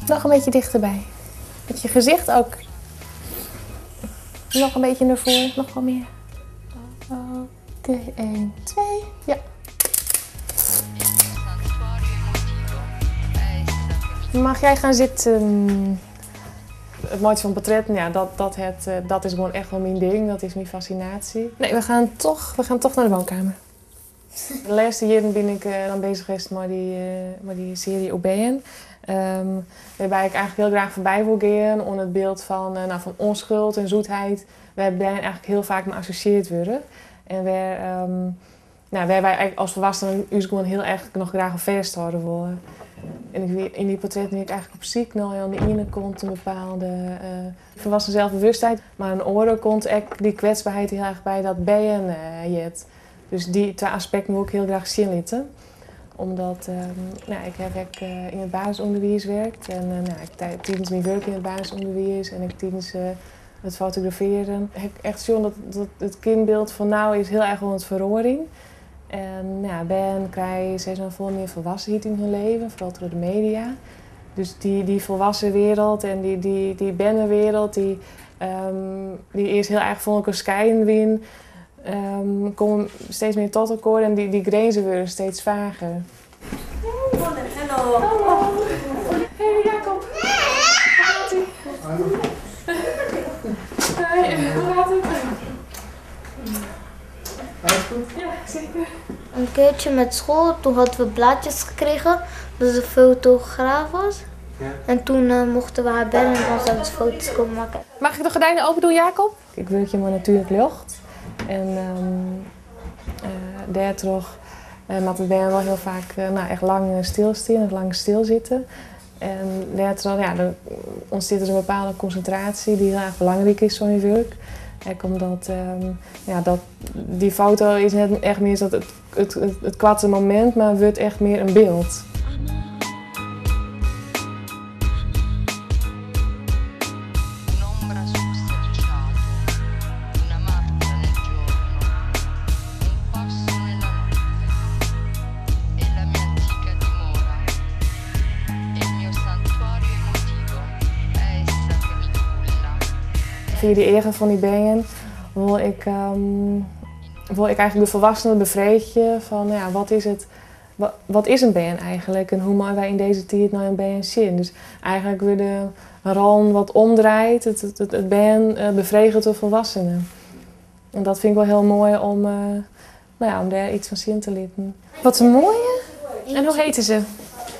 Nog een beetje dichterbij. Met je gezicht ook. Nog een beetje naar voren, nog wat meer. Oké, 1, 2, ja. Mag jij gaan zitten? Het mooiste van portretten, ja, dat is gewoon echt wel mijn ding. Dat is mijn fascinatie. Nee, we gaan toch naar de woonkamer. De laatste jaren ben ik dan bezig geweest met die serie OBN. Waarbij ik eigenlijk heel graag voorbij wil gaan om het beeld van onschuld en zoetheid. Waarbij eigenlijk heel vaak mee geassocieerd worden. En waar wij eigenlijk als volwassenen ons gewoon heel erg nog graag vasthouden willen. En in die portretten ben ik eigenlijk op ziek. Nou, aan de ene kant een bepaalde volwassen zelfbewustheid, maar aan de andere kant ook die kwetsbaarheid heel erg bij dat bijen jet. Dus die twee aspecten wil ik heel graag zien laten. Omdat ik heb ook in het basisonderwijs werkt en ik tijdens mijn werk in het basisonderwijs en ik tijdens het fotograferen. Ik heb echt zien dat het kindbeeld van nou is heel erg onder het verroring. En Ben krijgt steeds nog veel meer volwassenheid in hun leven, vooral door de media. Dus die volwassen wereld en die bennenwereld, die eerst heel erg vond ik een schijnwin, komen steeds meer tot elkaar en die grenzen worden steeds vager. Hallo. Hallo. Hey Jacob. Hoe gaat ie? Hey, hoe gaat het? Alles goed? Ja, zeker. Een keertje met school, toen hadden we blaadjes gekregen dat ze fotograaf was. En toen mochten we haar bellen en dan zouden ze foto's komen maken. Mag ik de gordijnen open doen, Jacob? Ik werk je maar natuurlijk lucht. En daar toch maar we ben wel heel vaak echt lang stilstaan, lang stilzitten. En daardoor, ja, er ontstaat dus een bepaalde concentratie die heel erg belangrijk is voor je werk. Ook omdat die foto is net echt meer dat het kwarte moment, maar wordt echt meer een beeld. Via de ere van die benen wil ik eigenlijk de volwassenen bevreegje van, wat is het, wat is een band eigenlijk en hoe mogen wij in deze tijd nou een band zien. Dus eigenlijk weer de rol wat omdraait, het band bevreegt de volwassenen. En dat vind ik wel heel mooi om daar iets van zien te laten. Wat een mooie! En hoe heten ze?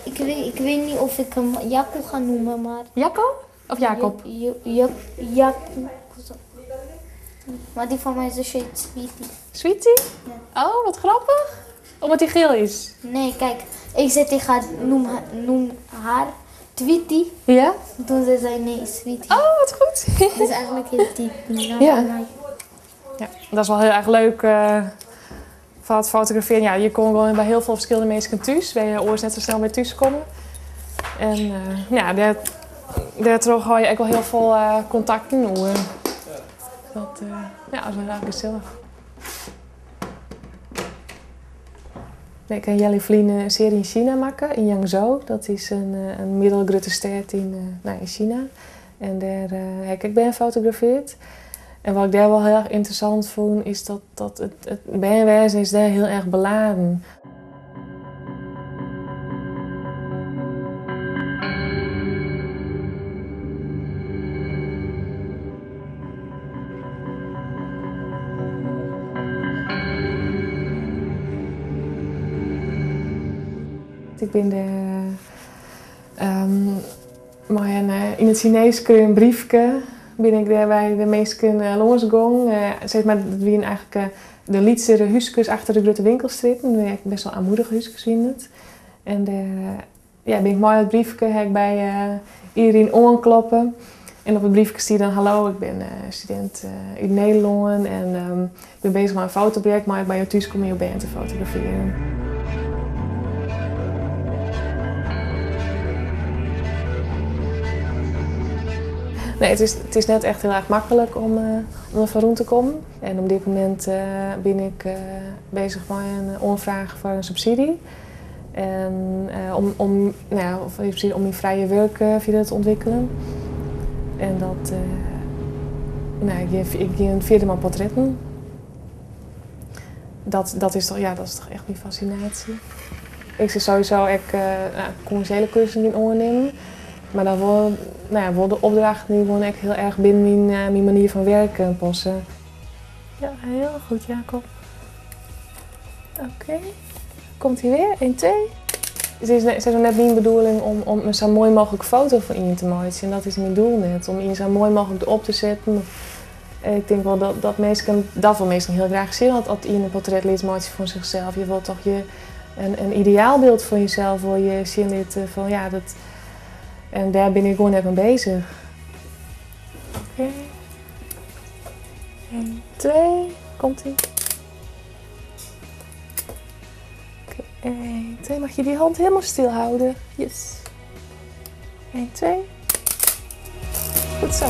Ik weet niet of ik hem Jacco ga noemen, maar... Jacco? Of Jacob? Jacco. Maar die van mijn zusje heet Sweetie. Sweetie? Ja. Oh, wat grappig. Omdat die geel is? Nee, kijk. Ik zei tegen haar, noem haar Tweety. Ja? Toen ze zei nee, Sweetie. Oh, wat goed. Dus eigenlijk heet die naam van mij. Ja, dat is wel heel erg leuk van het fotograferen. Ja, je komt gewoon bij heel veel verschillende mensen thuis. Waar je oors net zo snel bij thuis komen. En daar toch hou je ook wel heel veel contacten mee. Dat is wel erg gezellig. Nee, ik en Jelly Vlien een serie in China maken, in Yangzhou. Dat is een middelgrote stad in China. En daar heb ik ben gefotografeerd. En wat ik daar wel heel erg interessant vond, is dat het bijwezen is daar heel erg beladen. Ik ben de maar in het Chinees kun je een briefje. Ben ik daar bij de meesten losgegaan. Dat waren eigenlijk de lietsere huisjes achter de grote winkelstraat. Dat waren best wel aanmoedige huisjes in het. En daar ben ik mooi het briefje heb ik bij iedereen aankloppen. En op it briefke stie dan, hallo, ik bin studint út Nederlân en ik bin bezich mei in fotoprojekt, mei ik by jo thús komme om jo bern te fotografearjen? Nee, it is, it is net echt hiel erch maklik om, om derfoar rûn te kommen. En op dit momint bin ik bezich mei in oanfraach foar in subsydzje. En om, om, no ja, om myn frije wurk fierder te ûntwikkeljen. En dat, no, ik gean, ik gean fierder mei portretten. Dat, dat is toch, ja, dat is toch echt myn fascinaasje. Ik sil sowieso ek kommersjele klussen gean oannimmen. Mar dan wol, no ja, wol de opdrachten dy't gewoan ek hiel erch binnen myn, myn manier fan werken passe. Ja, hiel goed Jacob. Oké. Komt hy wer? 1, 2. It is net, net myn bedoeling om, om in sa moai mooglike foto fan ien te meitsjen. Dat is myn doel net. Om ien sa moai mooglik op te setten. Ik tink wol dat, dat minsken, dat wol minsken hiel graach sjen as, as ien in portret lit meitsje fan sichsels. Je wolle toch je, in, in ideaalbyld fan jesels wol je sjen litte. Fan, ja, dat, en dêr bin ik gewoan net mei bezich. Oké. 1, 2, komt ie. Oké, 1, 2. Mag je die hand helemaal stil houden? Yes. 1, 2. Goed zo.